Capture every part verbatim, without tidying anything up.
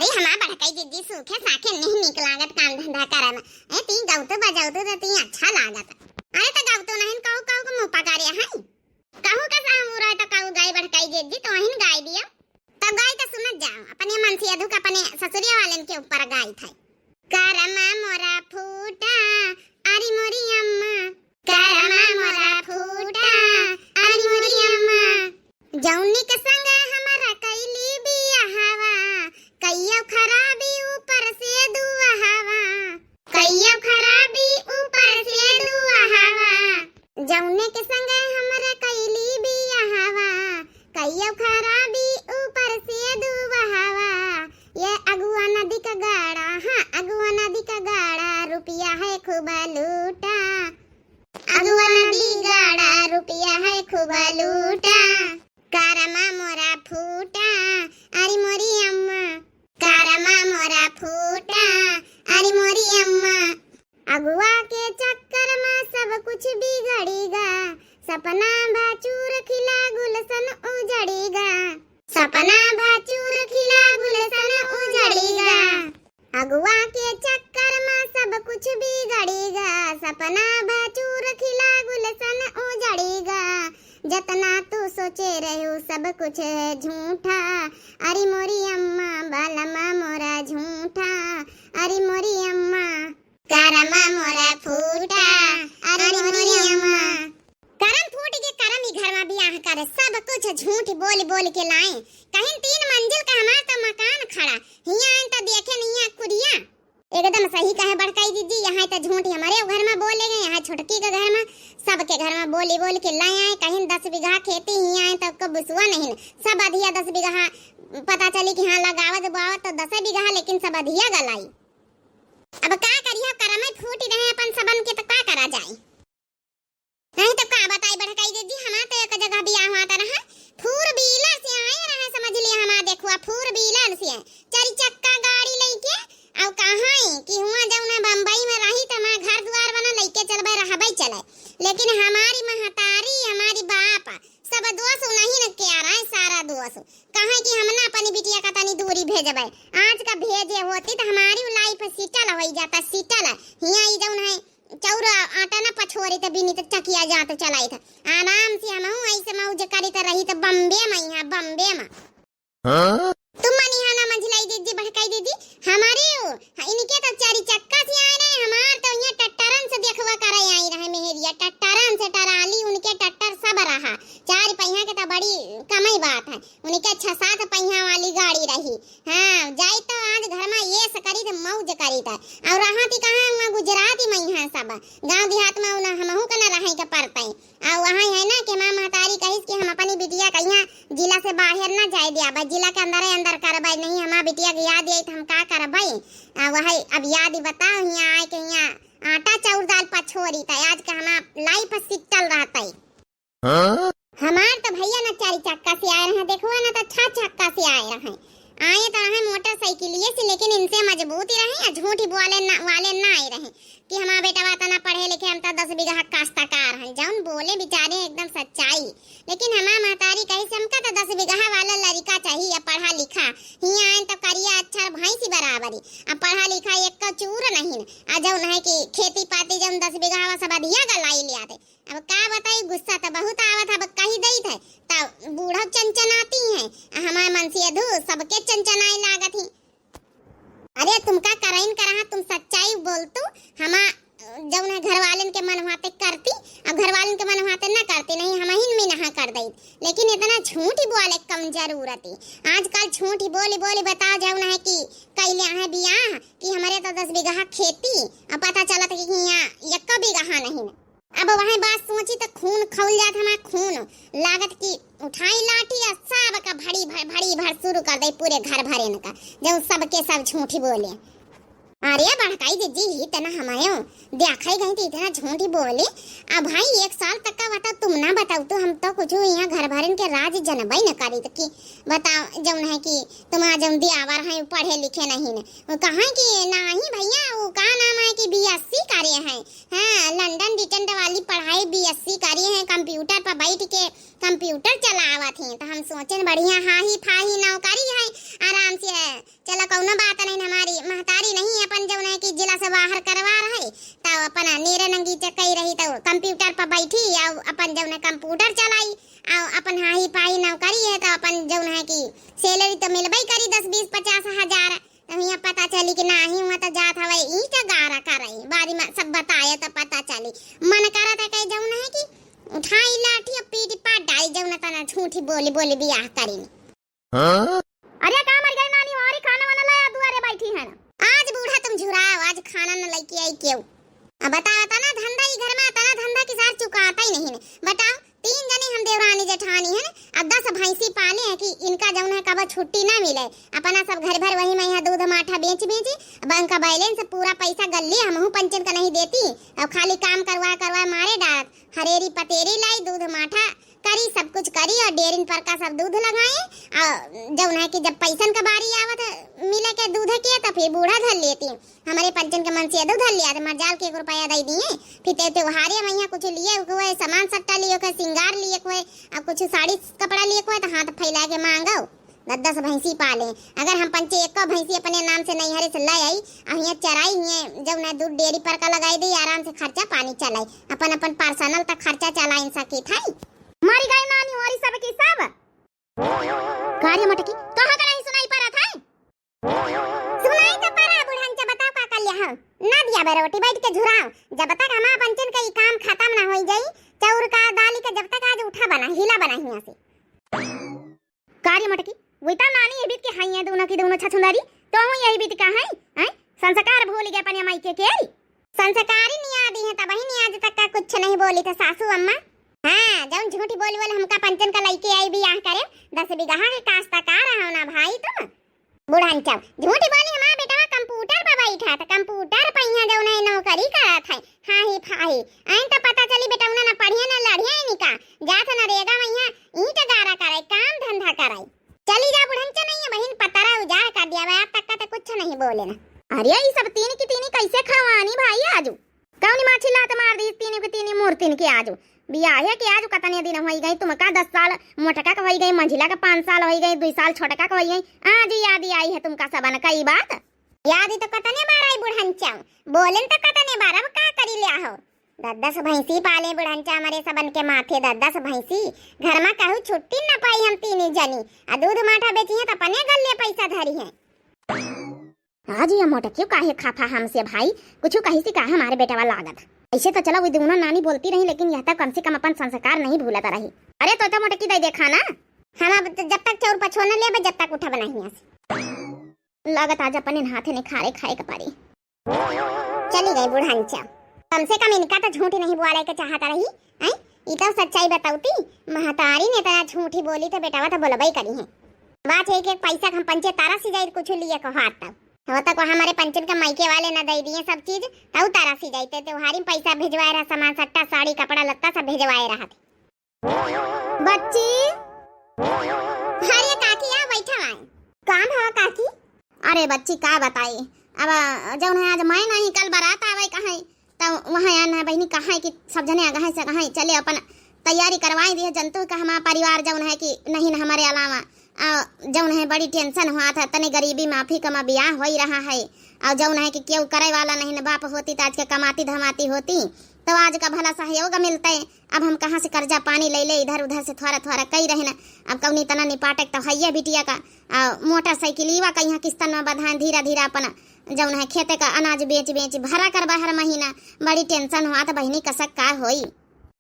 ए, हमार बड़कई दीदी सूखे साखे नहीं नीक लागत काम धंधा करे में। ए, ती गौतो बजौतो तो ती अच्छा लागत। अरे, तो गौतो नहीं कहू कहू के मुँह पकड़े हैं। कहू का सामूरा तो कहू गाई बड़कई दीदी, तो वहीं गाई दिया। तो गाई तो सुनत जाओ, अपने मनसेधू के अपने ससुरिया वालन के ऊपर गाई था। करमा मोरा फूटा, अरे मोरी अम्मा। करमा मोरा फूटा, अरे मोरी अम्मा। जौनी के संग हमरा कैली बियाहवा, कइयो खराबी ऊपर से दुआहवा। कइयो खराबी ऊपर से दुआहवा। जौने के संग हमरा कैली बियाहवा, कइयो खराबी ऊपर से दुआहवा। ये अगुआ नदी का गाड़ा, हाँ, अगुआ नदी का गाड़ा, रुपया है खूब लूटा। अगुआ नदी गाड़ा, रुपया है खूब लूटा। करमा मोरा फूटा, अरे मोरी अम्मा। करमा मोरा फूटा, अरे मोरी अम्मा। अगुआ के चक्कर में सब कुछ बिगड़ी गा। सपना भा चूर खिला गुलशन उजड़ी गा। सपना भा चूर खिला गुलशन उजड़ी गा। अगुआ के चक्कर में सब कुछ बिगड़ी गा, सपना भा चूर खिला गुलशन उजड़ी गा। जतना तू सोचे रहू सब कुछ है झूठा, अरे मोरी अम्मा, बालमा मोरा झूठा, अरे मोरी अम्मा। करमा मोरा फूटा, अरे मोरी अम्मा। करम फूट के करम ई घर में बियाह करे, सब कुछ झूठ बोल बोल के लाए। कहीं तीन मंजिल का हमार तो मकान खड़ा, हियाँ आए तो देखे नहीं कुरिया। एकदम सही कहे बड़काई दीदी, यहाँ तो झूठ हमारे घर में बोले गए, यहाँ छोटकी के घर में, सबके घर में बोली बोल के लाए आए। कहीं दस बीघा खेती हियाँ आए तो को बुसुआ नहीं, सब अधिया दस बीघा। पता चली कि हाँ लगावत बोआवत तो दस बीघा, लेकिन सब अधिया गलाई। अब का करिया, करम फूट रहे अपन सबन के, तो का करा जाए? नहीं तो का बताई बड़काई दीदी, हमार तो एक जगह बियाह हुआ था रहा, four wheeler से आए रहे, समझ लिया हमार देखुआ four wheeler से आए, चार चक्का गाड़ी लेके। और कहाँ है कि हुआ जब ना बम्बई में रही तो हमार घर द्वार बना लेके चलबे रहबे चले, लेकिन हमारी महतारी हमारी बाप सब दोष उन्हीं न के आ रहा है, सारा दोष। कहे कि हम ना अपनी बिटिया का तनी दूरी भेजबे, आज का भेजे होती तो हमारी life settle हो जाता, settle। हियाँ ई जौन है चौर आटा ना पछोरी त बिनी त चकिया जात चलाई था। आराम से हमहू ऐसे मौज करी त रही त बम्बे में, यहाँ बम्बे में। हाँ? तुम मनी है ना मंझिलाई दीदी, बड़काई दीदी, हमारे ओ, इनके तो चारी चक्का से आए रहे, हमार तो यहाँ ट्रैक्टरन से देखवा करे आई रहे मेहरिया, ट्रैक्टरन से टराली, उनके ट्रैक्टर सब रहा, चार पहिया के तो बड़ी कमई बात है, उनके छह सात पहिया वाली गाड़ी रही। हाँ, जाई तो आज घर में ऐश करी त मौज करी त। और रहा थी कहाँ, वहाँ गुजराती में यहाँ सब। गाँव देहात में उन्हें हमहू के न रहे के पड़ते। और वहाँ है ना कि हमार महतारी कहिस कि हम अपनी बिटिया कहिया जिला से बाहर ना जाए दिया, बस जिला के अंदर अंदर करबे, नहीं हमार बिटिया के याद आई तो हम का करबे। आ वही अब याद ही बताओ, यहाँ आए के यहाँ आटा चाउर दाल पछोरी त आज के हमार life settle रहते। हाँ? हमार तो भैया ना चारी चक्का से आए रहे, देखो ना तो छह चक्का से आए रहे। आए तो रहे मोटरसाइकिलिए से, लेकिन इनसे मजबूत ही रहे, आ झूठ ही बोले ना, वाले ना आए रहे कि हमार बेटवा तना पढ़े लिखे, हम तो दस बीघा काश्तकार हैं। जौन बोले बेचारे एकदम सच्चाई। लेकिन हमार महतारी कही से हमका तो दस बीघा वाला लड़का चाहिए, पढ़ा लिखा। हियाँ आए तो करिया अच्छा भैंसी बराबरी, अब पढ़ा लिखा एक का चूर नहीं। आ जौन है कि खेती पाती जौन दस बीघा सब अधिया गलाई लिया थे। अब का बताई, गुस्सा त बहुत आवत है, अब कही देत है, त बूढ़ा चनचनाती हैं, आ हमार मनसेधू सबके चनचनाए लागत ही। अरे तुमका करइन करहा, तुम सच्चाई बोलतू, हमा जौन है घर वालन के मन हुआते करती, अब घर वालन के मन हुआते ना करती, नहीं हम ही में नहा कर देत, लेकिन इतना झूठ ही बोले कम जरूरत है। आजकल झूठ ही बोली बोली बताओ, जौन है कि कैले है बियाह कि हमरे तो दस बीघा खेती, अब पता चलत है कि हियाँ एक बीघा नहीं। अब वही बात सोची त खून खौल जात हमार खून, लागत कि उठाई लाठी आ सबका भड़ी भर, भड़ी भर शुरू कर दे पूरे घर भरेन का, जौन सबके सब झूठी बोले। अरे बड़काई जिज्जी, ही तना हमयो देखई गई थी, इतना झूठी बोली। अब भाई एक साल तक का बताओ, तुम ना बताओ तो हम तो कुछ यहाँ घर भरन के राज जनबई न करी तो कि बताओ जौन है कि तुम्हारा जौन दियावर है पढ़े लिखे नहीं न। वो कहाँ कि नहीं भैया, वो का नाम है कि बीएससी करे हैं, हाँ लंदन डिटेंट वाली पढ़ाई बीएससी करे हैं, कंप्यूटर पर बैठ के कंप्यूटर चलावत हैं। तो हम सोचेन बढ़िया हाही फाही नौकरी है, आराम से है। चलो कौनो बात नहीं, हमारी महतारी नहीं अपन जौन है कि जिला से बाहर करवा रहे, तो अपन नेरे नंगी चकई रही तो कंप्यूटर पर बैठी और अपन जौन है कंप्यूटर चलाई और अपन हाही पाही नौकरी है तो अपन जौन है कि सैलरी तो मिलबे करी दस बीस पचास हजार। तो यहाँ पता चली कि नाही हुआ तो जात हवे ईंट गारा करई, बारी में सब बताए तो पता चली। मन करत है कहे जौन है कि उठाई लाठी और पीटी पाट डाली जौन तना झूठी बोली बोली बियाह करी। हाँ? अरे का मर गई नानी, हमारी खाना वाना लाया दुआरे बैठी है ना। आज बूढ़ा तुम झुराओ, आज खाना न लेके आई केहू। अब बताओ, तना धंधा ई घर में, तना धंधा की सार चुकाता ही नहीं ने। बताओ, तीन जने हम देवरानी जेठानी है ना, अब दस भैंसी पाले हैं कि इनका जौन है कब छुट्टी ना मिले। अपना सब घर भर वही में यहाँ दूध माठा बेच बेच, अब उनका बैलेंस पूरा पैसा गल्ली हमहू पंचन का नहीं देती, और खाली काम करवा करवा मारे डारत। हरेरी पतेरी लाई, दूध माठा करी, सब कुछ करी और डेरिन पर का सब दूध लगाए। और जौन है कि जब पैसन का बारी आवत है मिले के दूध के, तो फिर बूढ़ा धर लेती। हमारे पंचन के मन से दूध धर लिया, तो मरजाल के एक रुपया दे दिए। फिर ते त्योहारे में यहाँ कुछ लिए हुए, सामान सट्टा लिए हुए, सिंगार लिए हुए, और कुछ साड़ी कपड़ा लिए हुए, तो हाथ फैला के मांगो। दस दस भैंसी पाले, अगर हम पंचे एको भैंसी अपने नाम से नैहरे से ले आई, और यहाँ चराई, यहाँ जौन है दूध डेरी पर का लगाई दे, आराम से खर्चा पानी चलाई, अपन अपन पर्सनल तक खर्चा चलाई सकी था। मरी गई नानी, मरी सब की सब। का रे मोटकी, कहाँ का नहीं सुनाई पड़त है? सुनाई तो पड़ा, बुढ़नचा बताओ का कर लिया हो? ना दिया बे रोटी, बैठ के झुराओ, जब तक हमार पंचन का ई काम खत्म ना होई जाई, चाउर का दाली का जब तक आज उठा बना, हिला बना हियां से। का रे मोटकी, वही तो नानी ये बीत के हाई है, दोनों की दोनों छछुंदरी, तो हूँ यही बीत का है, हैं? संस्कार भूल गए अपने माई के केरी। संस्कारी नियादी है, तब ही नियाद तक का कुछ नहीं बोली तो सासू अम्मा। हाँ, जौन झूठी बोली बोली हमका पंचन का लइके आई बियाह करे, दस बीघा के काश्तकार हो ना भाई तुम। बुढ़नचा, झूठी बोली हमार बेटवा कंप्यूटर पर बैठा था, कंप्यूटर पर यहाँ जौन है नौकरी करत है, हाही फाही। आइन तो पता चली बेटौना ना पढ़िए ना लढ़िए निका, जात नरेगा में यहाँ ईंट गारा करे, काम धंधा करे। चली जा बुढ़नचा, नहीं है बहिन, पतरा उजाड़ कर दिया, अब तक का तो कुछ नहीं बोले ना। अरे ई सब तीन की तीनी कैसे खवानी भाई आजू? कौनी माछी लात मार दी तीनी की तीनी मूर्तिन के आजू। बियाहे के आजू कतने दिन होई गई, तुमका दस साल, मोटका के होई गई, मंझिला के पाँच साल होई गई, दुई साल छोटका के होई गई, आज याद आई है तुमका सबन का ई बात? याद ही तो कतने बार आई बुढ़नचा, बोलेन तो कतने बार, अब का करी ले हो? दस दस भैंसी पाले बुढ़नचा, हमरे सबन के माथे दस दस भैंसी। घर में कहू छुट्टी न पाई हम तीनी जनी। आ दूध माठा बेचिहे त अपने गल्ले पैसा धरिहे। आज ये मोटकियो काहे खाफा हमसे भाई, कुछ कही सी का हमारे बेटवा लागत। ऐसे तो चलो वो दोनों नानी बोलती रही, लेकिन यह तो कम से कम अपन संस्कार नहीं भूलत रही। अरे तो, तो मोटकी दे देखा ना। हम अब त-, जब तक चाउर पछो न लेबे, जब तक उठा बनाई यहाँ से। लागत आज अपने हाथे निखारे खाए के पड़ी। चली गई बुढ़नचा। कम से कम इनका तो झूठ नहीं बोले के चाहत रही, हैं? ई तो सच्चाई बतौती। महतारी ने इतना झूठी बोली तो बेटवा तो बोलबे करी है। बात है कि एक पैसा हम पंचे तारा सी जाई कुछ लिए को हाथ तब। हो तक हमारे पंचन का मायके वाले ना दे दिए सब चीज, तब तारा सी जाई ते त्योहारी में पैसा भिजवाए रहा, सामान सट्टा, साड़ी, कपड़ा, लत्ता सब भिजवाए रहा थे। बच्ची। अरे काकी, आ बैठा है। काम हवा काकी? अरे बच्ची, का बताई, अब जौन है आज मैं नहीं, कल बारात आवे कहे, तो वहाँ आना है बहिनी, कहे कि सब जने अगहे से कहे चले अपन तैयारी करवाई दिए, जंतु का हमारा परिवार जौन है कि नहीं न हमारे अलावा, आ, जौन है बड़ी टेंशन हुआ था, तने गरीबी माफी कमा बियाह हो ही रहा है, और जौन है कि क्यों करे वाला नहीं न बाप होती तो आज के कमाती धमाती होती, तो आज का भला सहयोग मिलते। अब हम कहाँ से कर्जा पानी ले ले, इधर उधर से थोड़ा थोड़ा कई रहे न। अब कौनी तना निपाटक तो हइये बिटिया का, आ, मोटरसाइकिलवा का यहाँ किस्तन में बधाएं, धीरा धीरा अपन जौन है खेते का अनाज बेच बेच भरा करबा हर महीना। बड़ी टेंशन हुआ तो बहिनी कसक का होई।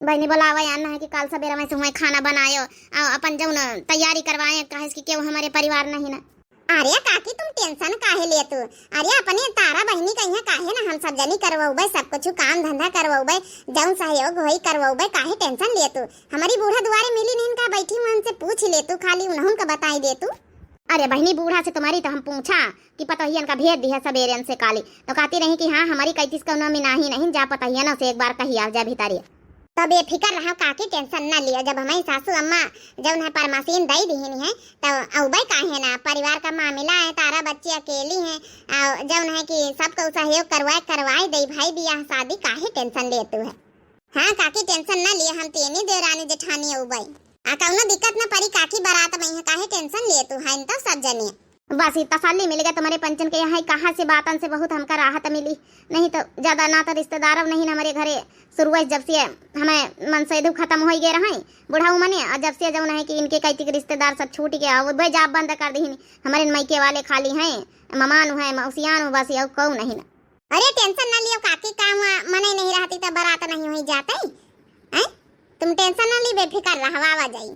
बहिनी बोलावे आना है कि काल सबेरा में से हुए खाना बनायो, आ, अपन जौन तैयारी करवाए, काहे कि क्यों हमारे परिवार नहीं ना। अरे काकी, तुम टेंशन काहे लेतू? अरे अपने तारा बहिनी का यहाँ काहे ना हम सब जनी करवउबे, सब कुछ काम धंधा करवउबे, जौन सहयोग होई करवउबे, काहे टेंशन लेतू? हमारी बूढ़ा दुआरे मिली नहीं का बैठी हुआ, उनसे पूछ लेतू, खाली उन्हों का बताई देतू। अरे बहिनी, बूढ़ा से तुम्हारी तो हम पूछा कि पतोहियन का भेज दिया सबेरन से काली, तो कहती रही कि हाँ, हमारी कैतिस कौनो मिनाही नहीं, जा पतोहियन से एक बार कही आ जा भीतरी। तो बेफिकर रहो काकी, tension ना लियो, जब हमारी सासू अम्मा जौन है परमसीन दई दिहिन है, तो अउबे काहे ना, परिवार का मामला है, तारा बच्ची अकेली है, और जौन है कि सबको सहयोग करवाए, करवाए दे भाई, बियाह शादी काहे tension लेतू है। हाँ काकी, tension ना लियो, हम तीनी देवरानी जेठानी अउबे। आ कौनो दिक्कत ना परी काकी, बारात में है, काहे tension लेतू है, तो सब जने। बस ई तसल्ली मिल गया तुम्हारे पंचन के यहाँ, कहाँ से बातन से बहुत हमका राहत मिली। नहीं तो ज्यादा ना तो रिश्तेदार अब नहीं हमारे घरे, शुरुआत जब से हमें मनसेधु खत्म हो गए रहे बुढ़ऊ मने, और जब से जौन है कि इनके कैतिक रिश्तेदार सब छूट गया, वो भाई जाब बंद कर दीहिन। हमारे मायके वाले खाली हैं, ममान हैं, मौसियान हो, बस और कौन नहीं ना। अरे tension ना लियो काकी, काम मने नहीं रहती तो बारात नहीं हुई जाते हैं। तुम tension ना ली, बेफिकर रहवा, आवा जाई।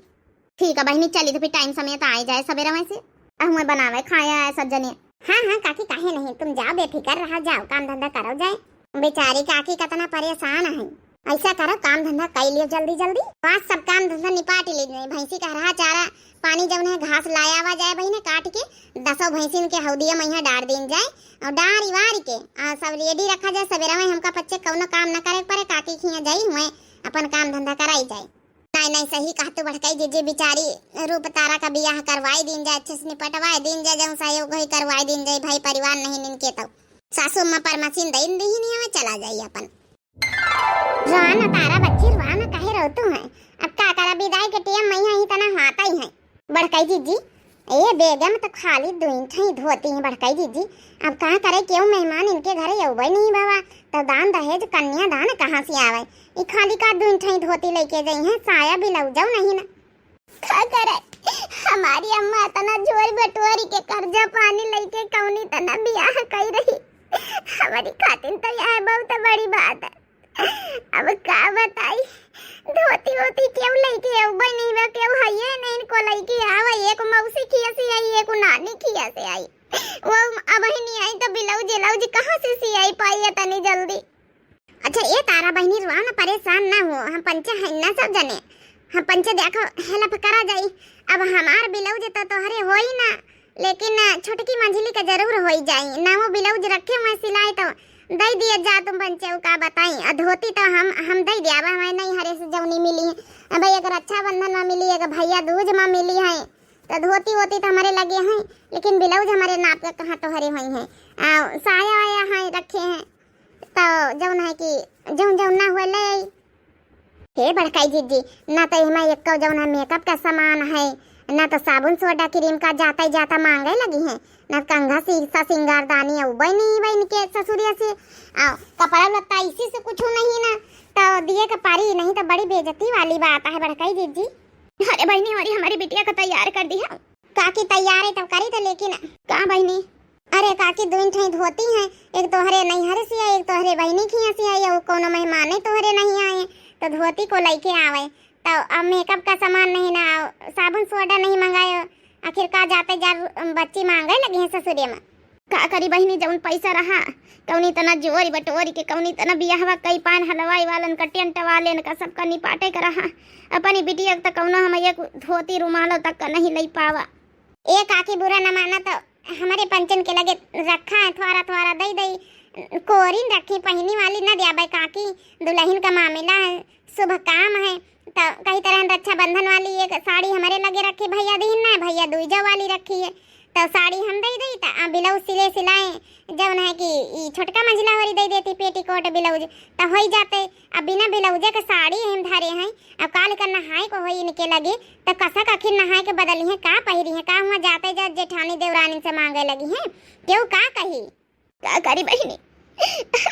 ठीक है बहिनी, चली तो फिर time समेत आई जाए सबेरा में से। अब हुए बनावे खाया है सब जने। हाँ हाँ काकी, काहे नहीं, तुम जाओ बेफिकर रहा, जाओ काम धंधा करो जाए। बेचारी काकी कितना परेशान है, ऐसा करो काम धंधा कर लियो जल्दी जल्दी। आज सब काम धंधा निपाट ली जाए, भैंसी का हरा चारा पानी जौन है घास लाया हुआ जाए बहिने काट के, दसों भैंसिन के हौदिया में यहाँ डार दीन जाए और डारी वारी के आ सब ready रखा जाए। सबेरा में हमका पच्चे कौनो काम न करे के पड़े, काकी खिया जाई हुए अपन काम धंधा कराई जाए। नहीं नहीं, सही कहतू बड़कई जीजी, बेचारी रूप तारा का बियाह करवाई दीन जाए, अच्छे से निपटवाई दीन जाए, जौन सहयोग होई करवाई दीन जाए, भाई परिवार नहीं इनके तो। सासू अम्मा परमसीन दई दीहिन हमें, चला जाई अपन। रोआ ना तारा बच्ची, रोआ ना, काहे रोतू है? अब का करा, विदाई के टेम में ही तना हाथा ही है। बड़कई जीजी, ए बेगम तो खाली दुई ठई धोती है बड़कई जीजी। अब का करे, केहू मेहमान इनके घरे अउबे नहीं बाबा, तो दान दहेज कन्या दान कहाँ से आवे? ई खाली का दुई ठई धोती लेके जाई है, साया ब्लाउजौ नहीं ना। का करे, हमारी अम्मा इतना जोर बटोरी के कर्जा पानी लेके कौनी तना बियाह कई रही। हमारी खातिर तो यह बहुत बड़ी बात है। अब का बताई, धोती वोती केहू लेके अउबे नहीं बा, केहू हइये नहीं को लेके आवे। एक मौसी खिया से आई, एक नानी खिया से आई, वो अब ही नहीं आई तो ब्लाउज व्लाउज कहाँ से सियाई पाई है तनी जल्दी? अच्छा ए तारा बहिनी, रुआ ना, परेशान ना हो, हम पंचे हैं ना सब जने, हम पंचे देखो help करा जाई। अब हमार ब्लाउज तो तोहरे होई ना, लेकिन छोटकी मंझली का जरूर होई जाई। नवो ब्लाउज रखे हुए सिलाई तो दई दिया जा तुम पंचे, का बताई। आ धोती तो हम, हम दई दिया, अब हमें नहीं हरे से जौनी मिली है, अब एक रक्षाबंधन में मिली, एक भैया दूज में मिली है, तो धोती वोती तो हमारे लगे हैं, लेकिन ब्लाउज हमारे नाप के कहाँ तोहरे होई हैं। आ साया वाया हैं रखे हैं, तो जौन है कि जौन जौन ना हुए ले आई। हे बड़काई जीजी, ना तो एमा एक्को जौन है makeup का सामान है, ना तो साबुन सोडा क्रीम का जाता ही जाता मांगे लगी है, ना कंघा सीसा सिंगारदानी अउबे नहीं बा इनके ससुरिया से। आ कपड़ा लत्ता इसी से कुछ नहीं ना, तो दिए के पारी नहीं तो बड़ी बेइज्जती वाली बात है बड़काई जीजी। अरे बहिनी, हमारी, हमारी बिटिया का तैयार कर दिया। काकी तैयार है तब करी तो, लेकिन का बहिनी? अरे काकी, दुइन ठई धोती हैं, एक तोहरे नैहर से आई, एक तोहरे बहिनी खिया से आई, और कोनो मेहमान नहीं तोहरे नहीं आए, तो धोती को लेके आवे। तो अब makeup का सामान नहीं ना, साबुन सोडा नहीं मंगायो, आखिर का जाते जा बच्ची मांगे लगी है ससुरे में। का करी बहिनी, जौन पैसा रहा, कौनी तना जोरी बटोरी के, कौनी तना बियाहवा कई पान हलवाई वालन का, टेंट वालेन का, सबका निपाटे का रहा। अपनी बिटिया के तो कौनो हम एक धोती रुमालो तक का नहीं लई पावा। ए काकी, बुरा न माना तो हमारे पंचन के लगे रखा है, थोड़ा थोड़ा दई दई, कोरिन रखी, पहिनी वाली न द्याबे काकी, दुलहिन का मामिला है, शुभ काम है। तो कही तरह रक्षाबंधन वाली एक साड़ी हमारे लगे रखी, भैया दीन ना, भैया दुईजा वाली रखी है, तो साड़ी हम दई दई, तो आ ब्लाउज सिले सिलाए, जौन है कि ई छोटका मंझला होरी दई देती पेटीकोट ब्लाउज, तो होई जाते। अब बिना ब्लाउजे के साड़ी हम धरे हैं, अब काल का नहाए को होई इनके लगे, तो कसक आखिर नहाए के बदली है, का पहिरी है, का हुआ जाते जा जेठानी देवरानी से मांगे लगी है, केहू का कही? का करी बहिनी,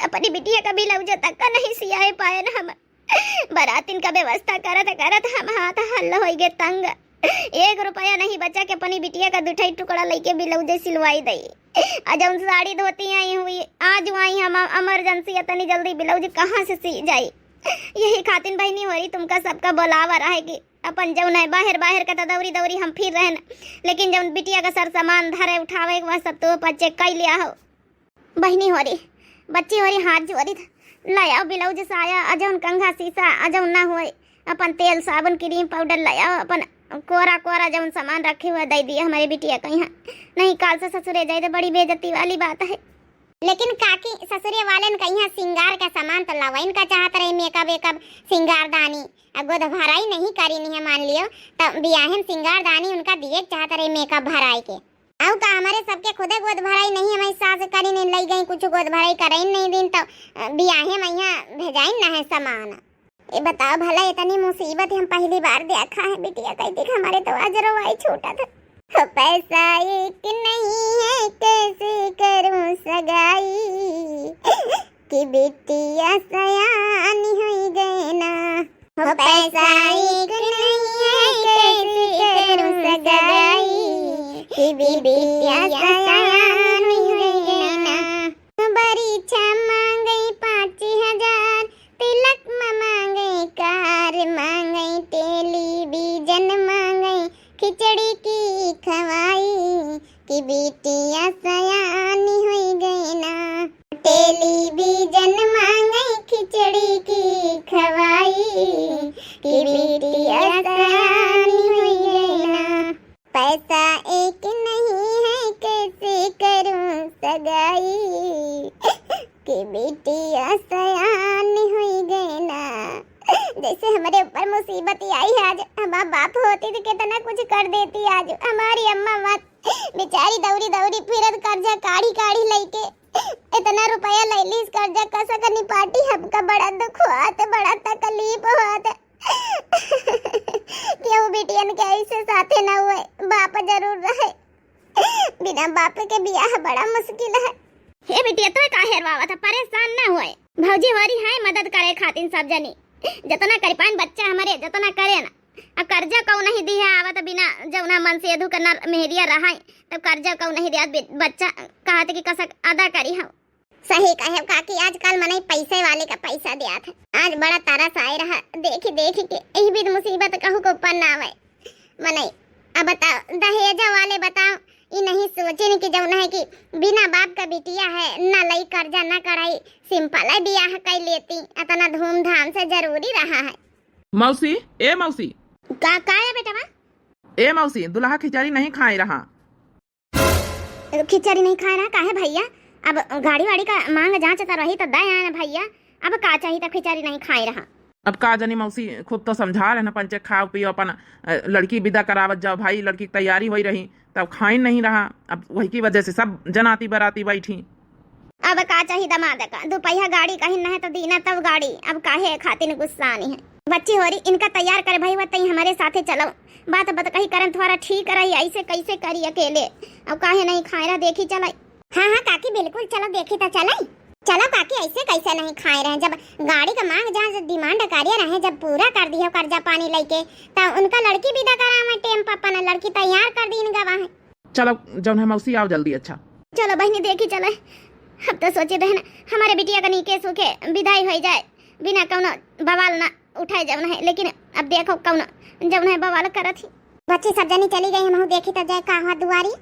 अपनी बिटिया का ब्लाउज तक का नहीं सियाए पाए न हम। बरातिन का व्यवस्था करत करत हम हाथ हल होई गे तंग। एक रुपया नहीं बचा के अपनी बिटिया का दुठई टुकड़ा लेके ब्लाउज सिलवाई दई। आ जौन साड़ी धोती आई हुई, आज आई हम emergency, इतनी जल्दी ब्लाउज कहाँ से सी जाई? यही खातिन बहिनी होरी तुमका सबका बोलावा रहे कि अपन जौन है बाहर बाहर का तो दौरी दौरी हम फिर रहन, लेकिन जौन बिटिया का सर सामान धरे उठावे के वह सब तो पच्चे कई लिया हो। बहिनी होरी, बच्ची होरी, हाथ जोड़ी थ-, लाया ब्लाउज साया, अजौन कंघा सीसा, अजौन ना होए, अपन तेल साबुन क्रीम पाउडर लाया, अपन कोरा कोरा जौन सामान रखे हुए दइ दिया हमरे बिटिया कइहाँ। नहीं, काल से ससुरे जाए तो बड़ी बेइज्जती वाली बात है। लेकिन काकी, ससुरे वालेन कइहाँ सिंगार का सामान तो लवइन का चाहत रही, मेकअप वेकअप, सिंगारदानी। अब गोद भराई नहीं करीन है, मान लियो, तो बियाहे में सिंगारदानी उनका दिए के चाहत रही, मेकअप भराई के। अउ का हमरे सबके खुदे गोद भराई नहीं, हमरी सास करीन, लइ गई कुछ गोद भराई करइन नहीं दिन, तो, अ, बियाहे में यहाँ भेजाइन ना है सामान। ए बताओ भला, इतनी मुसीबत हम पहली बार देखा है, बिटिया कहि देख हमरे तो आज रोवाई छूटत है। हो पैसा एक नहीं है, कैसे करूं सगाई, कि बिटिया सयान हुई गए ना। हो पैसा एक नहीं है, कैसे करूं सगाई, कि बिटिया सयान हुई गए ना। बरीछा मांगई पाँच हजार, तिलक म मांगई कार, मांगई टेलीविजन, मांगई खिचड़ी की खवाई, कि बिटिया सयानी हुई गई ना। टेलीविजन मांगई खिचड़ी की खवाई, कि बिटिया सयानी हुई गई ना। पैसा एक नहीं है, कैसे करूं सगाई, कि बिटिया सयान हुई गए ना। जैसे हमरे ऊपर मुसीबत ही आई है आज। हमार बाप होती तो कितना कुछ कर देती आज। हमारी अम्मा मत बेचारी दौरी दौरी फिरत कर्जा काढ़ी काढ़ी लइके इतना रुपया लइ लीस, कर्जा कसा का निपाटी, हमका बड़ा दुख होत, बड़ा तकलीफ होत। केहू बिटियन के ऐसे साथे न हुए, बाप जरूर रहे। बिना बाप के बियाह बड़ा मुश्किल है। हे बिटिया, तोय काहे रोवावत है? परेशान न होए। भौजी होरी है मदद करे खातिर सब जनी। जतना कर पाइन बच्चा हमरे, जतना करे ना। अब कर्जा कउ नहीं दिया आवत बिना जौना मन से एधू करना मेहरिया रहाई, तब कर्जा कउ नहीं दिया बि-, बच्चा कहत कि कसक अदा करी हम। सही कहे काकी, आजकल मनई पैसे वाले का पैसा दियात है। आज बड़ा तरस आए रहा, देखी देखी के यही बीच मुसीबत कहू के ऊपर ना आवे। मनई, अब बताओ, दहेजा वाले बताओ, ई नहीं सोचे नहीं कि जौन है कि बिना बाप का बिटिया है, ना लई कर्जा ना कढ़ाई, सिंपल है बियाह कर लेती, इतना धूमधाम से जरूरी रहा है। मौसी, ए मौसी। का, का है बेटवा? ए मौसी, दुल्हा खिचड़ी नहीं खाए रहा। खिचड़ी नहीं खाए रहा, काहे भैया? अब गाड़ी वाड़ी का मांग जांच त रही त दे आए ना भैया, अब का चाही त खिचड़ी नहीं खाए रहा। अब का जानी मौसी, खूब तो समझा रहे ना पंचे, खाओ पियो अपन, अ, लड़की विदा करावत जाओ भाई, लड़की की तैयारी होई रही, तब खाइन नहीं रहा। अब वही की वजह से सब जनाती बराती बैठी। अब का चाही दमाद का, दुपहिया गाड़ी कहीं न है तो दीना तब गाड़ी, अब काहे खातिर गुस्सानी है। बच्ची होरी, इनका तैयार करे भाई, वतई हमरे साथे चलो। बात बतकही करन थोड़ा ठीक रही, ऐसे कैसे करी अकेले। अब काहे नहीं खाए रहा, देखी चलाई। हाँ, हाँ काकी, बिल्कुल चलो, देखी तो चलाई। चलो काकी, ऐसे कैसे नहीं खाए रहे, जब गाड़ी का मांग जांच demand करे रहे, जब पूरा कर दियो कर्जा पानी लइके, तब उनका लड़की विदा करावे टेम पर अपन लड़की तैयार कर दीन गवा है। चलो, जौन है मौसी, आओ जल्दी। अच्छा। चलो बहिनी, देखी चले। अब तो सोचे रहे ना, हमारे बिटिया का नीके सूखे विदाई होई जाए, बिना कौनो बवाल ना उठाए जौन है, लेकिन अब देखो कौनो जौन है बवाल करत ही। बच्ची सब जनी चली गई, हमहू देखी तो जाए का हुआ दुआरी।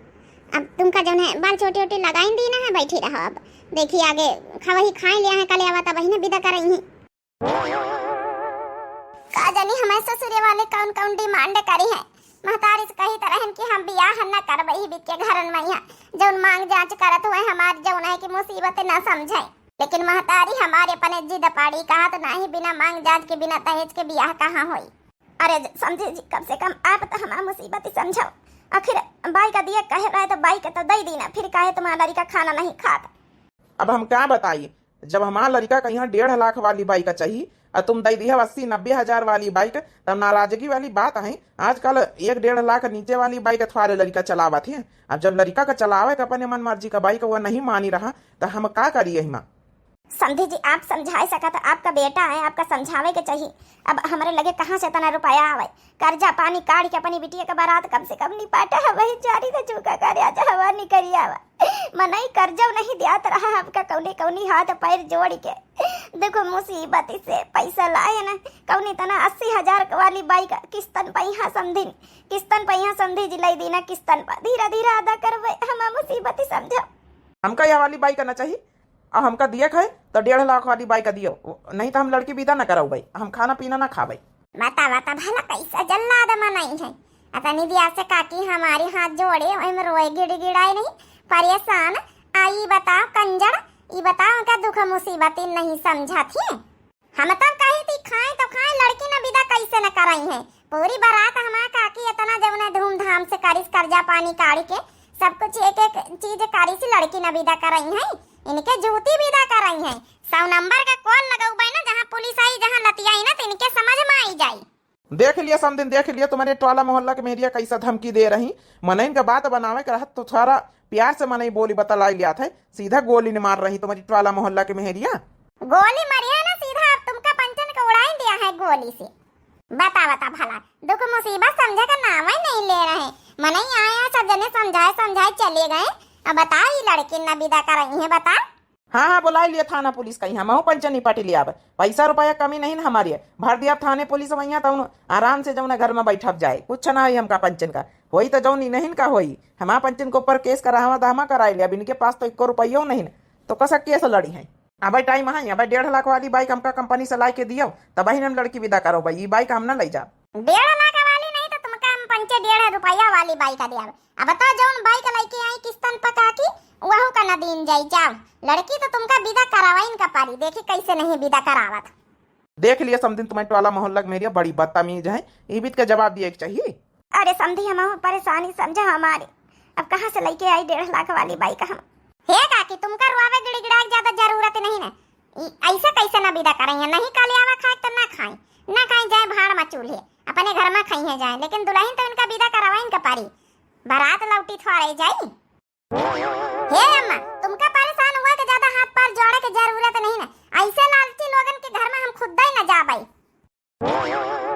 अब तुमका जौन है बाल चोटी ओटी लगाइन दीना है, बैठी रहो। अब देखी आगे खवही खाए लिया है, कल आवा तब बहिने विदा करई ही। का जानी हमारे ससुरे वाले कौन कौन demand करी है। महतारी से कही तरहन कि हम बियाह न करबे ही बिके घरन में यहाँ, जौन मांग जांच करत हुए हमार जौन है कि मुसीबत न समझे। लेकिन महतारी हमारे अपने जिद पाड़ी, कहत नाही बिना मांग जांच के, बिना दहेज के बियाह कहाँ होई। अरे ज-, समधी जी, कम से कम आप तो हमार मुसीबत ही समझो। आखिर बाई का दिए कहे रहे तो बाई के तो दे दीना, फिर काहे तुम्हारा लड़का खाना नहीं खात। अब हम का बताई, जब हमार लड़का का यहाँ डेढ़ लाख वाली बाइक चाही, और तुम दे दिया अस्सी नब्बे हजार वाली बाइक, तब नाराजगी वाली बात है। आजकल एक डेढ़ लाख नीचे वाली बाइक थ्वारे लड़का चलावत है। अब जब लड़का का चलावे के अपने मन मर्जी का बाइक वो नहीं मानी रहा, तो हम का करिए हिमा? समधी जी, आप समझाए सकत, आपका बेटा है, आपका समझावे के चाहिए। अब हमरे लगे कहाँ से इतना रुपया आवे? कर्जा पानी काढ़ के अपनी बिटिया के बारात कम से कम निपाटा है, वही चारी से चूका करे, आज हवा निकल आवा। मनई कर्जो नहीं दियात रहा हमका, कौने कौनी हाथ पैर जोड़ के। देखो मुसीबत से पैसा लाए ना, कौनी तना अस्सी हजार वाली बाइक किस्तन पे यहाँ समधिन, किस्तन पे यहाँ समधी जी लाई दीना, किस्तन पर धीरे धीरे अदा करबे, हमार मुसीबत ही समझो। हमका यह वाली बाइक ना चाहिए, और हमका दिए खाए तो डेढ़ लाख वाली बाइक दियो, नहीं तो हम लड़की विदा ना कराऊ भाई, हम खाना पीना ना खाबे। बता बता भला कैसा जल्लाद मनई है, अतनी दिया से काकी हमारी हाथ जोड़े, ओइम रोए गिड़गिड़ाए नहीं, परेशान। आ ई बताओ कंजड़, ई बताओ का दुख मुसीबत ई नहीं समझा थी? हम तब कही थी खाए तो खाए, लड़की न विदा कैसे न कराई है। पूरी बारात हमार काकी इतना जौन है धूमधाम से करिस, कर्जा पानी काढ़ी के सब कुछ एक एक चीज करिस, लड़की न विदा कराई है, इनके जूती विदा कराई है। सौ नंबर का कॉल लगौबे ना, जहाँ पुलिस आई, जहाँ लतियाई ना, तो इनके समझ में आई जाई। देख लिया समधिन, देख लिया, तुम्हारे टोला मोहल्ला के मेहरिया कैसा धमकी दे रही। मनइन का बात बनावे के रहत तो थोड़ा प्यार से मनई बोली बतलाई लियात है, सीधा गोली न मार रही तुम्हारी टोला मोहल्ला के मेहरिया। गोली मरिया ना सीधा, अब तुमका पंचन के उड़ाई दिया है गोली से। बता बता भला, दुख मुसीबत समझे का नाम ही नहीं ले रहे। मनई आया, सब जने समझाए समझाए चले गए। अब बताओ, ये लड़की न विदा कर रही है, बता। हाँ, हाँ, बुलाई लिया थाना पुलिस कहीं, हमहू पंचनी पटी लियाब। पैसा रुपया कमी नहीं न हमारी है, भर दिया थाने पुलिस वहीं, तौन आराम से जौन घर में बैठब जाए, कुछ ना होई हमका पंचन का। होई तो जौन इन्हीं का होई, हमार पंचन के ऊपर केस करावा तो हमा कराई लिया, अब इनके पास तो इक्को रुपयो नहीं न, तो कसा केस लड़ी है। अबे टाइम है, अबे डेढ़ लाख वाली बाइक हमका कंपनी से ला के दियो, तब ही हम लड़की विदा करो भाई, ये बाइक हम ना ले जा। डेढ़ लाख वाली नहीं तो तुमका हम पंचे डेढ़ रुपया वाली बाइक दियाब। अब तो जौन बाइक लेके आई किस्तन पर काकी, वहू का न दीन जाई। जाओ, लड़की तो तुमका विदा करावाइन का पारी, देखी कैसे नहीं विदा करावत। देख लिया समधिन, तुम्हारे टोला मोहल्ला के मेहरिया बड़ी बदतमीज है, ई बीत के जवाब दिए के चाहिए। अरे समधी, हम परेशानी समझा हमारी, अब कहाँ से लेके आई डेढ़ लाख वाली बाइक हम? हे काकी, तुमका रोवे गिड़गिड़ाए के ज्यादा जरूरत नहीं ना, ई ऐसे कैसे ना विदा करेंगे? नहीं काले आवा खाए तो ना खाए, ना खाए जाए भाड़ में चूल्हे, अपने घर में खाई है जाए, लेकिन दुल्हन तो इनका विदा करावाइन का पारी, बारात लौटी थोड़े जाई। हे अम्मा, तुमका परेशान हुआ के ज्यादा हाथ पैर जोड़े के जरूरत नहीं ना, ऐसे लालची लोगन के घर में हम खुद ही न जाबे।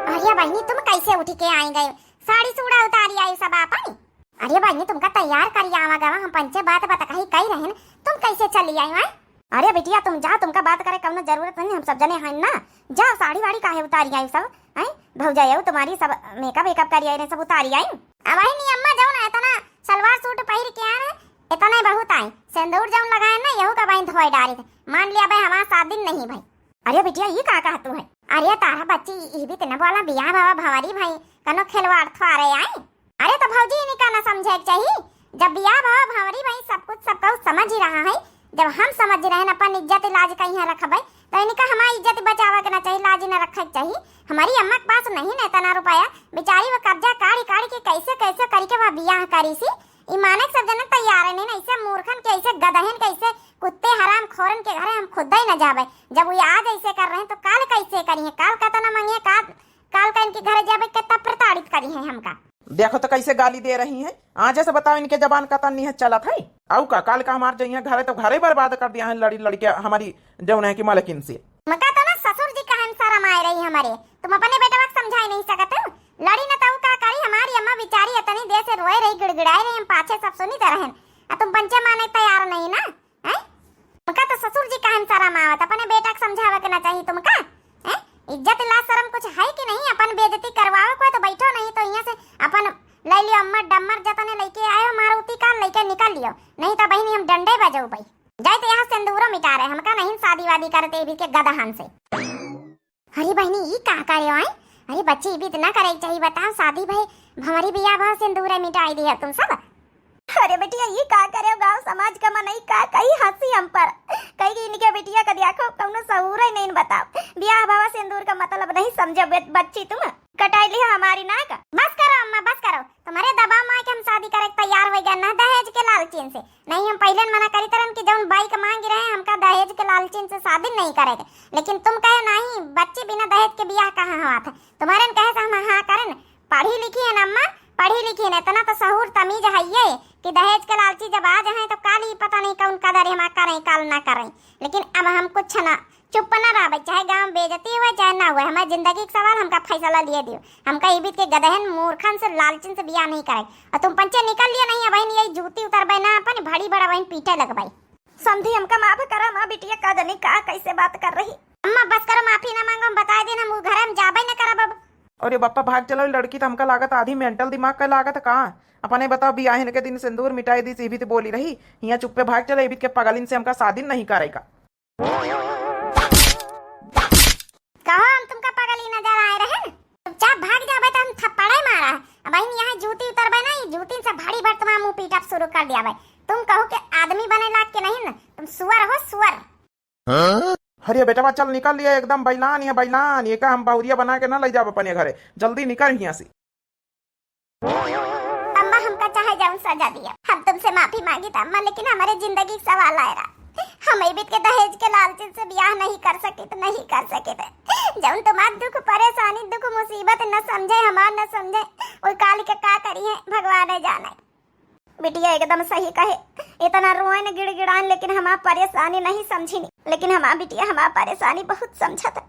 अरे बहिनी, तुम कैसे उठी के आई गए? साड़ी सूड़ा उतारी आई सब आपन। अरे बहिनी, तुमका तैयार करी आवा गवा, हम पंचे बात बतकही कही रहन, तुम कैसे चली आई आए? अरे बिटिया, तुम जाओ, तुमका बात करे कौनो जरूरत नहीं, हम सब जने हैं ना। जाओ, साड़ी वाड़ी काहे उतारी आई सब, हैं? भौजाई आऊ तुम्हारी सब मेकअप वेकअप करी आई रहे, सब उतारी आई। अब बहिनी अम्मा जाओ ना, इतना सलवार सूट पहिर के आए रहे, इतना ही बहुत आई। सिंदूर जाऊन लगाए ना, यहू का बहिन धोए डारी थे। मान लिया भाई, हमारा सात दिन नहीं भाई। अरे बिटिया, ये का कहत तू है? अरे तारा बच्ची, ई भी त न बोला, बियाह बाबा भंवरी भाई, कनो खिलवाड़ थोड़े आए। अरे तो भौजी, इनका न समझे के चाहिए, जब बियाह बाबा भंवरी भाई सब कुछ सब कहू समझ ही रहा है, जब हम समझ रहे हैं अपन इज्जत लाज कहीं रखबे, तो इनका हमारी इज्जत बचावे के ना चाहिए, लाज न रखे के चाहिए। हमारी अम्मा के पास नहीं न इतना रुपया, बेचारी वो कर्जा काढ़ी काढ़ी के कैसे कैसे करके वह बियाह करी सी। ई माने के सब जने तैयार है नहीं, ऐसे मूर्खन के, ऐसे गदहन के, ऐसे कुत्ते हराम खोरन के घरे हम खुद ही न जाबे। जब वो आज ऐसे कर रहे हैं तो काल कैसे करी है? काल का तो न मांगिए, काल, काल का इनके घरे जाबे, कितना प्रताड़ित करी है हमका। देखो तो कैसे गाली दे रही है। आज से बताओ, इनके जबान का तन्नी है चलत है। आऊ का, काल का हमार जइया घरे तो घरे बर्बाद कर दिया है लड़ी लड़ी के हमारी जौन है कि मलकिन से। मका तो ना ससुर जी का हम शरम आए रही हमारे, तुम अपने बेटवा के समझाई नहीं सकत हो। लड़ी न तो का करी, हमारी अम्मा बेचारी इतनी देर से रोए रही, गिड़गिड़ाए रही, हम पाछे सब सुनी तो रहन, आ तुम पंचे माने तैयार नहीं ना, हैं? तुमका तो ससुर जी का हम शरम आवत, अपने बेटा के समझावे के ना चाहिए तुमका, हैं? इज्जत लाज शरम कुछ है कि नहीं? अपन बेइज्जती करवावे को है तो बैठो, नहीं तो यहाँ से अपन ले लियो अम्मर डम्मर, जतने लेके आए हो मारुति कार लेके निकल लियो, नहीं तो बहिनी हम डंडे बजौबै। जाए तो यहाँ सिंदूरो मिटा रहे, हमका नहीं शादी वादी करते भी के गदहन से। अरे बहिनी, ई का करे आए? अरे बच्ची, ई भी इतना करे के चाहिए, बताओ, शादी भई, भंवरी बियाह भा सिंदूर मिटाई दिया तुम सब। अरे बेटिया, ई का करे, गाँव समाज का मनई का कही हंसी हम पर, कही कि इनके बिटिया का देखो, कौनो सहूर ही नहीं, बताओ, बियाह भवा सिंदूर का मतलब नहीं समझे बे-, बच्ची तुम। कटाई लिहा हमारी नाक। बस करो अम्मा, बस करो। तुम्हारे दबाव में आके हम शादी करे के तैयार हो गए ना दहेज के लालचिन से। नहीं, हम पहले मना करी तरन कि जौन बाइक मांगी रहे, हमका दहेज के लालचिन से शादी नहीं करे के। लेकिन तुम कहे नहीं, बच्ची बिना दहेज के बियाह कहाँ हुआ था? तुम्हारे न कहे से हम हाँ करन। पढ़ी लिखी है ना अम्मा, पढ़ी लिखी है, इतना तो सहूर तमीज है ये कि दहेज के लालची जब आ जाए तो काल ही पता नहीं कौन कदर हम करें, काल ना करें। लेकिन अब हम कुछ ना चुप न रहबे, चाहे गाँव बेइज्जती हुए, चाहे ना हुए, हमारे जिंदगी के सवाल, हमका फैसला लिए दियो। हमका ई बीत के गदहन, मूर्खन से, लालचिन से बियाह नहीं करे। और तुम पंचे निकल लियो नहीं, अब बहन यही जूती उतरबे ना, अपन भड़ी बड़ा बहन पीटे लगबे। समधी, हमका माफ करा, माँ बिटिया का जानी का कैसे बात कर रही। अम्मा बस करो, माफी ना मांगो, हम बता देना, हम उ घरे हम जाबे न करब अब। अरे बप्पा, भाग चलो, लड़की तो हमका लागत आधी मेंटल दिमाग का लागत का। अपने बताओ, बियाहिन के दिन सिंदूर मिटाई दी, सीभी तो बोली रही, हियाँ चुप्पे भाग चलो, इबित के पगलिन से हमका शादी नहीं करेगा। कहो, हम तुमका पगली नजर आए रहे? चुपचाप भाग जाबे तो हम थप्पड़े मारा। बहिन, यहाँ जूती उतरबे ना, ई जूतिन से भारी भर तुम्हार मुँह पीटब शुरू कर दियाबे। तुम कहू के आदमी बने लाग के नहीं न, तुम सुअर हो, सुअर। हाँ? अरे बेटवा, चल निकल लिया, एकदम बैलान है, बैलान। ये का हम बहुरिया बना के ना ले जाब अपने घरे, जल्दी निकल हियाँ से। अम्मा, हमका चाहे जौन सजा दिया, हम तुमसे माफी मांगी था अम्मा, लेकिन हमारे जिंदगी के सवाल आए रहा। हम ए बीत के दहेज के लालच से ब्याह नहीं कर सकित, नहीं कर सकित। जौन तुम्हार दुख परेशानी, दुख मुसीबत न समझे, हमार न समझे, वो काल के का करी है, भगवान जाने। बिटिया एकदम सही कहे, इतना रोएन गिड़गिड़ाएन, लेकिन हमार परेशानी नहीं समझिन, लेकिन हमार बिटिया हमार परेशानी बहुत समझत है।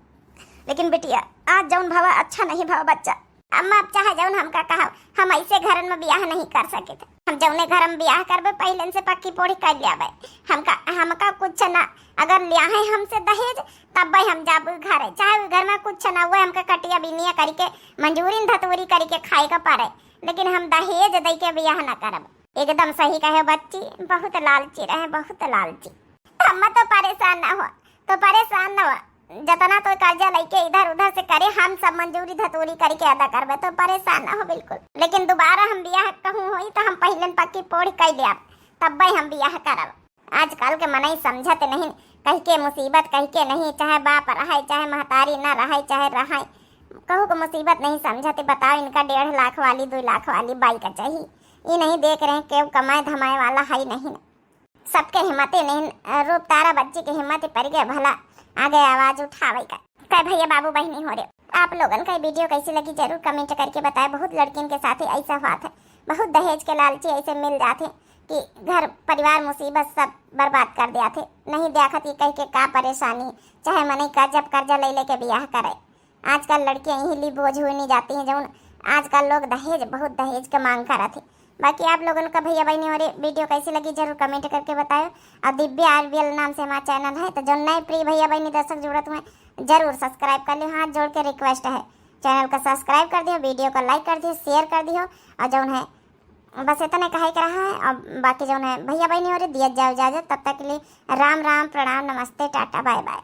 लेकिन बिटिया, आज जौन भवा अच्छा नहीं भवा बच्चा। अम्मा, अब चाहे जौन हमका कहा, हम ऐसे घरन में ब्याह नहीं कर सकित। हम जौने घर में ब्याह करबे, पहिले से पक्की पोढ़ी कर लियाबे। हमका, हमका कुछ ना, अगर लिया है हमसे दहेज, तब भाई हम जाबू घरे, चाहे उ घर में कुछ ना हुए, हमका कटिया बिनिया करी के, मंजूरी धतूरी करी के खाए का पड़े, लेकिन हम दहेज दे के ब्याह ना करब। एकदम सही कहे बच्ची, बहुत लालची रहे, बहुत लालची। अम्मा, तो परेशान ना हो, तो परेशान ना हो, जतना तो कर्जा लेके इधर उधर से करे, हम सब मंजूरी धतूरी करके अदा करबे, तो परेशान ना हो बिल्कुल। लेकिन दोबारा हम बियाह कहूँ होई तो हम पहिलन पक्की पोढ़ कई लेब, तब्बे हम बियाह करब। आजकल के मनई समझत नहीं, कह के मुसीबत कह के नहीं, चाहे बाप रहे, चाहे महतारी ना रहे, चाहे रहे, कहू के मुसीबत नहीं समझत। बताओ, इनका डेढ़ लाख वाली, दो लाख वाली बाइक चाहिए, ये नहीं देख रहे केहू कमाए धमाए वाला है नहीं। सबके हिम्मते नहीं, रूप तारा बच्ची के हिम्मत पर गए भला आगे आवाज उठावे का। कई भैया बाबू बहिनी हो रे, आप लोगन का वीडियो कैसी लगी जरूर कमेंट करके बताए। बहुत लड़किन के साथ ही ऐसा हुआ था, बहुत दहेज के लालची ऐसे मिल जाते कि घर परिवार मुसीबत सब बर्बाद कर दिया थे। नहीं देखत कि कह के का परेशानी, चाहे मनई का जब कर्जा ले लेके बियाह करे। आजकल लड़कियां यही लिए बोझ हुई नहीं जाती हैं, जौन आजकल लोग दहेज, बहुत दहेज के मांग करत है। बाकी आप लोगन का भैया बहनी और वीडियो कैसी लगी जरूर कमेंट करके बताओ। और दिव्या आरबीएल नाम से हमारा चैनल है, तो जो नए प्रिय भैया बहनी दर्शक जुड़त हुए जरूर सब्सक्राइब कर लियो, हाथ जोड़ के रिक्वेस्ट है, चैनल का सब्सक्राइब कर दियो, वीडियो का लाइक कर दियो, शेयर कर दियो। और जौन है बस इतने कहे के रहा है। अब बाकी जौन है भैया बहनी और दिया जाओ इजाजत, तब तक के लिए राम राम, प्रणाम, नमस्ते, टाटा, बाय बाय।